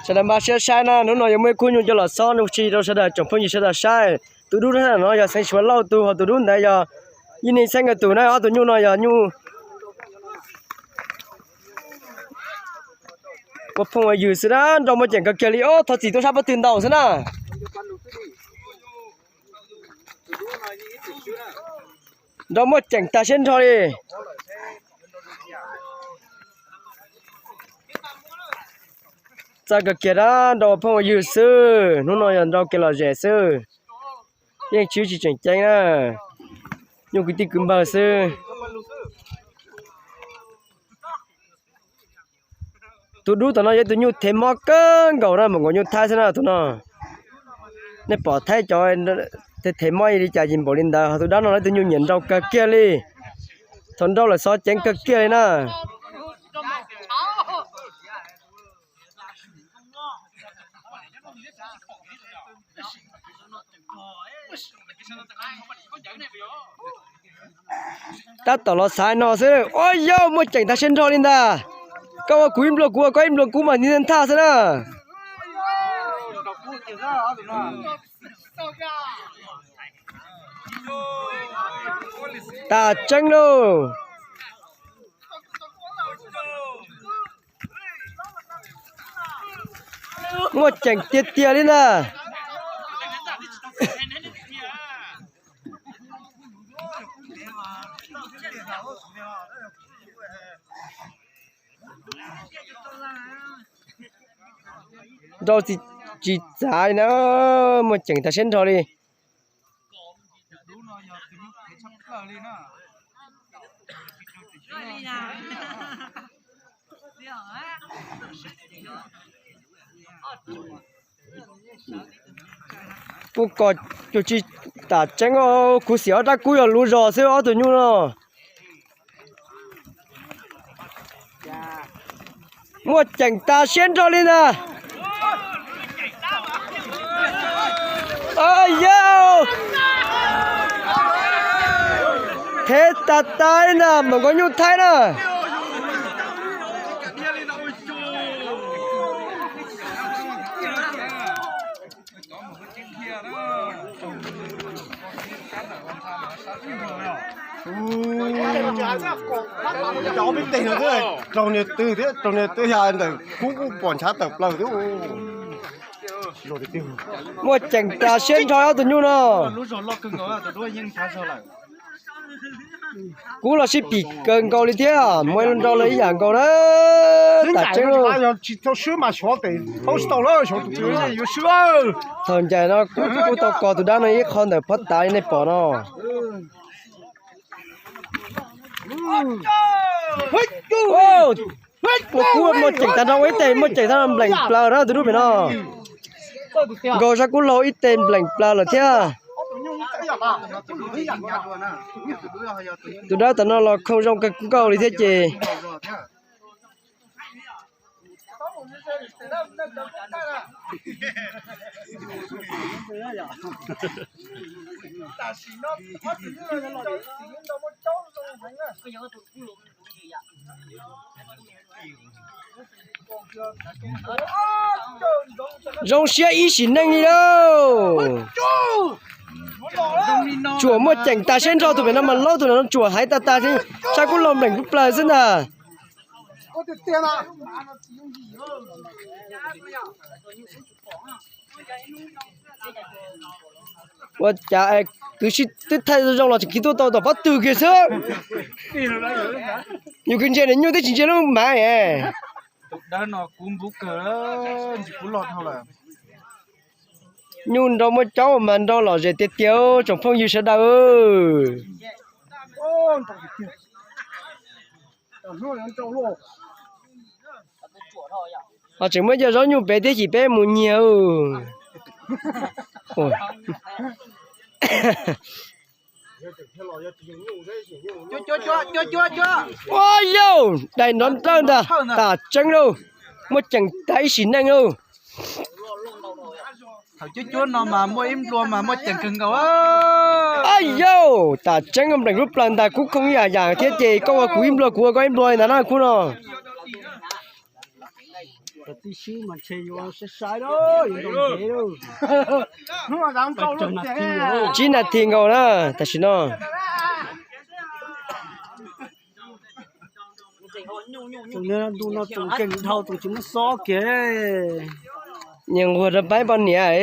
Sawv daws npaj siab saib na, hnub no yuav muaj ib khub nyuj coj los xob nuj tsis rau sawv daws tsoom phooj ywg sawv daws saib. Tus dub no yog Xeev Suav Lauj tus, hos tus dub ntawd yog Yij Neej Xeeb nkawd tus na. Ob tug nyuj no yog nyuj ua phooj ua ywg xwb na, nrau muaj ceem kawg kiag li os. Thov txim tuaj sab pob tw ntau xwb na. Nrau muaj ceem tag siab nrho li. Txawj kawg kiag na, nrau ua phooj ua ywg xwb, hnub no yog nrau kev lom zem xwb. Yeej tsis tsis tseem ceeb na, nyuj kwv tij kwv npawg xwb. Tus dub tom no yog tus nyuj thev mob kawg nkaus na, npaum nkaus nyuj Thaib xwb na tus no. Nej pom Thaib cov thev mob li cas ces npaum li ntawd, hos tus dab no yog tus nyuj nyiam nrau kawg kiag li. Thaum nrau lawm xov ceev kawg kiag li na. Tab tom los xaiv no xwb. Ua yau, muaj ceem tag siab nrho li ntag. Koj ua kuv ib nplua, kuv ua koj ib nplua, kub mas nti thaj xwb na. Tas tseeb lauj. Muaj ceem tiag tiag li ntag. Nrau tsis txav li na, muaj ceem tag siab nrho li. Kuv kom cuag tsis tas tseeb, kuv xim ob rab kub yog lub zog xwb ob tug nyuj no. Muaj ceem tas siab nrho li ntag. Yau, thev tas tas li ntag, npaum nkaus nyuj Thaib na. Cov peb teg no thiab raug niag twg thiab raug niag twg, yog ntawm kub kuj pom ntshav tawm plaws thiab. Muaj ceem tas siab nrho ob tug nyuj no. Kub los sib pim kawg nkaus li thiab, muaj ib lub nrau los ib yam nkaus na. Tas tseeb lauj. Thaum ncaim no kub kuj tau kos tus dab no ib qho ntawm phab tav li nej pom no. Ua kub muaj ceem tag nrho, ua ib teg muaj ceem tag nrho npleem plaws na tus dub pem no. Nkaus sab kub laug ib teg npleem plaws lawm thiab. Tus dab tom no los khoom zoo kawg nkaus li thiab ces. Zoo siab ib sim neej li lauj. Tsuam muaj ceem tas siab nrho, tus pem no mas laub, tus no tsuam haiv tas tas, sab kub laug npleem plaws xwb ntag. Ua cas kwv tij twb thaij zoo los tseem kis tuaj tau tom pob tw kiag xwb. Yus kwv ntse niam nyuj twb tsis ntsia lub maiv. Nyuj nrau muaj caub mas nrau lom zem tiag tiag tsoom phooj ywg sawv daws. Ho tseem muab cov zaub nyuj pem thiab, cim peb mus nyiag. Ua yau, dai nrov nrawj ntag, tas tseeb lauj, muaj ceem tag ib sim neej lauj. Thaum cuab cuab no mas muaj ib nplua mas muaj ceem kawg nkaus. Yau, tas tseeb, npleem lub plaws ntag, kub khoom ib yam yam thiab ces koj ua kuv ib nplua kuv ua koj ib nplua li ntag na kub no. Cov tib sib mas ntshe yuav sai sai lawm, yuav zoo ntev lawm. Tsib nas this nkaus na, tam sim no. Tus ntu no tus keej dhau tus tsis muab xob kiag. Nyias nquag rau pab poj niam.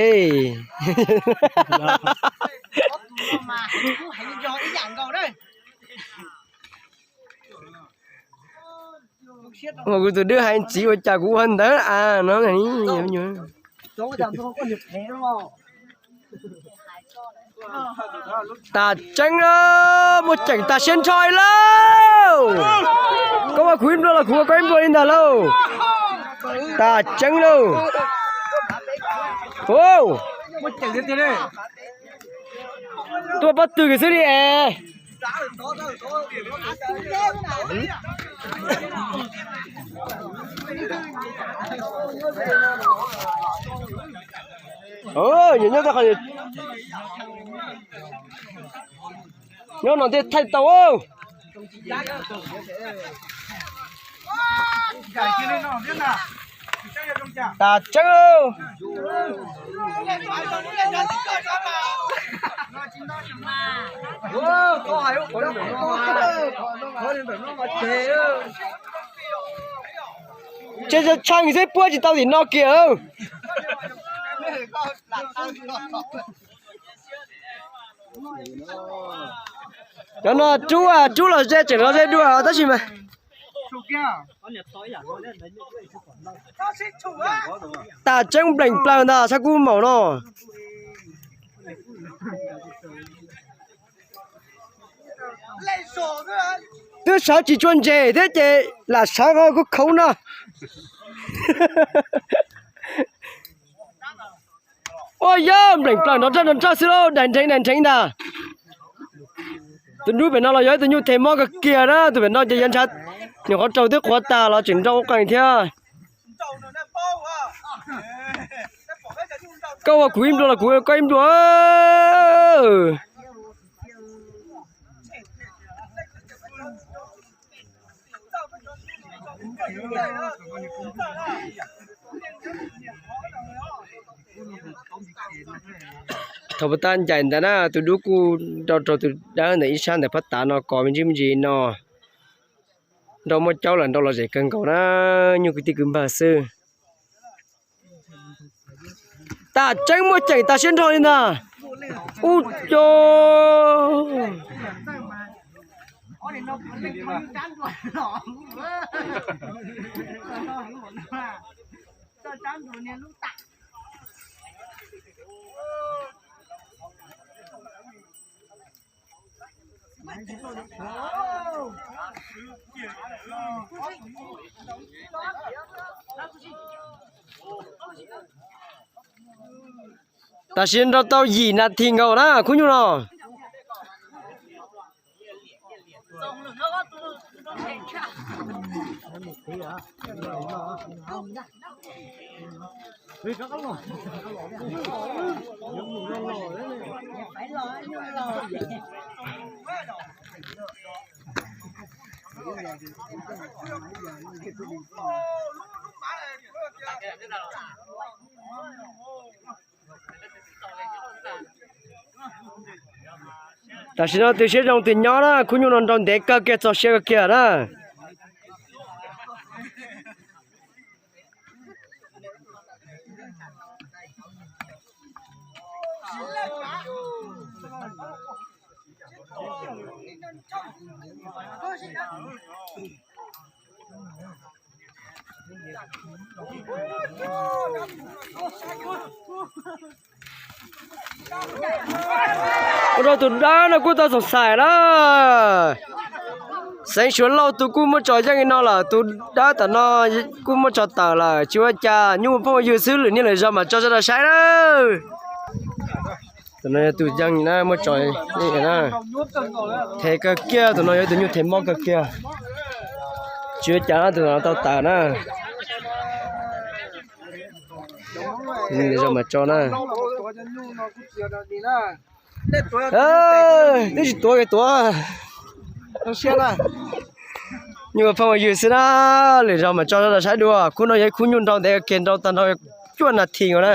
Ua kuv tus dwb hais ntxiv ua cas kuv ua ntawd a no. Tas tseeb lauj, muaj ceem tas siab nrho li lauj. Koj ua kuv ib nplua los kuv ua koj ib nplua li ntag lauj. Tas tseeb lauj. Tuaj pob tw kiag xwb li es. Nyob no thiaj thaij tau. Tas tseeb. Tshee xwb puab tsis tau tim no kiag. Cov no rub, rub los ze tseem los ze dua tab sis mas tas tseeb npleem plaws ntag sab kub maum no. Twb sawv tsis tshua ntse thiab ces lam sawv qhov kub khaub no. Ua yog npleem plaws nrov nrag nrov nrag xwb lauj, daig nrheev daig nrheev ntag. Tus dub pem no los yog ib tug nyuj them mob kawg kiag na, tus pem no ces yog ntshav nyuam qhuav raug twb qhuav tas los tseem nrau qees thiab. Koj ua kuv ib nplua los kuv ua koj ib nplua. Thaum puas tab ncaim ntawd na, tus dub kuj nrau rau tus dawb ntawm ib sab ntawm phab tav no kos me ntsis me ntsis no. Nrau muaj caub lawm, nrau los zem kawg nkaus na, nyuj kwv tij kwv npawg xwb. Tas tseeb muaj ceem tas siab nrho li ntag. Ub co. Tam sim nrau tau yim nas this nkaus na khub nyuj no. Tam sim no tus siab zoo tus nyob na, khub nyuj no nrau ntev kawg kiag, txog siab kawg kiag na. Ua rau tus dawb no kuj tau xoom xais na. Xeev Suav Lauj tus kuj muab tso yeej li no lawm, tus dawb tom no kuj muab tso tawm lawm, tsis ua cas, nyuj phooj ywg xwb, lwm niaj lwm zaus mam tso zaj rau saib na. Tus no yog tus yeej na, muab tso yeej na. Them kawg kiag, tus no yog tus nyuj them mob kawg kiag. Tsis ua cas, tus no tau tawm na. Zaum mas tso na. Twb tsis tuav, tuav. Nyuj phooj ywg xwb na, lwm zaus mam tso rau saib dua. Khub no yog ib khub nyuj nrau ntev kawg, nrau tag nrho cuaj nas this ua na.